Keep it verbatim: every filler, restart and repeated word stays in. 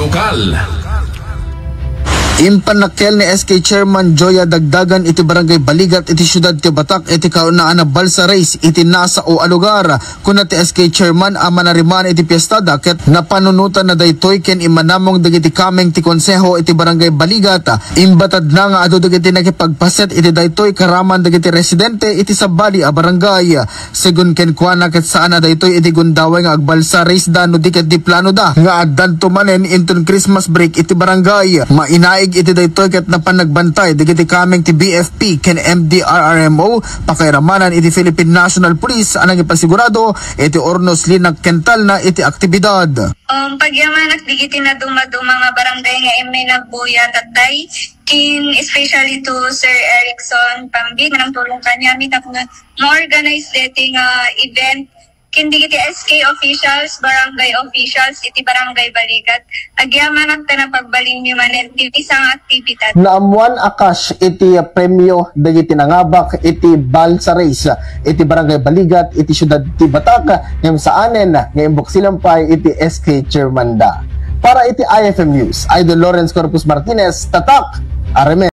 Lokal. Impannakkel ni S K Chairman Joya Dagdagan iti Barangay Baligat iti siudad ti Batac iti kaunaan a balsa race iti nasao a lugar. Kuna ti S K Chairman a manarimaan iti piestada ket napanunotanna daytoy ken immanamong dagiti kameng ti konseho iti Barangay Baligat. Imbatadna nga adu dagiti nakipagpaset iti daytoy karaman dagiti residente iti sabali a barangay. Segun kenkuana ket saan a daytoy iti gundaway nga agbalsa race da no di ket di plano da nga addanto manen inton Christmas break iti barangay. Mainaig iti daytoy ket napan nagbantay dagiti kameng ti B F P ken M D R R M O pakairamanan iti Philippine National Police a nangipasigurado iti urnos linak kentalna iti aktibidad. Um, pagyamanak digiti nadumaduma nga barangay nga immay nagbuya, tatay, kin especially to Sir Erickson Pambin, nang tulong kanya, mi tapno ma-organize deti nga event, kin digiti S K officials, barangay officials, iti barangay Baligat. Agyamanak ta napagbalinyo manen ti maysa nga aktibidad. Naammuan a cash iti premyo dagiti nangabak iti balsa race iti Barangay Baligat iti siudad ti Batac, ngem saanen nga imbuksilem pay iti S K chairman da. Para iti I F M News, Idol Lawrence Corpus Martinez, Tatak, Aremen.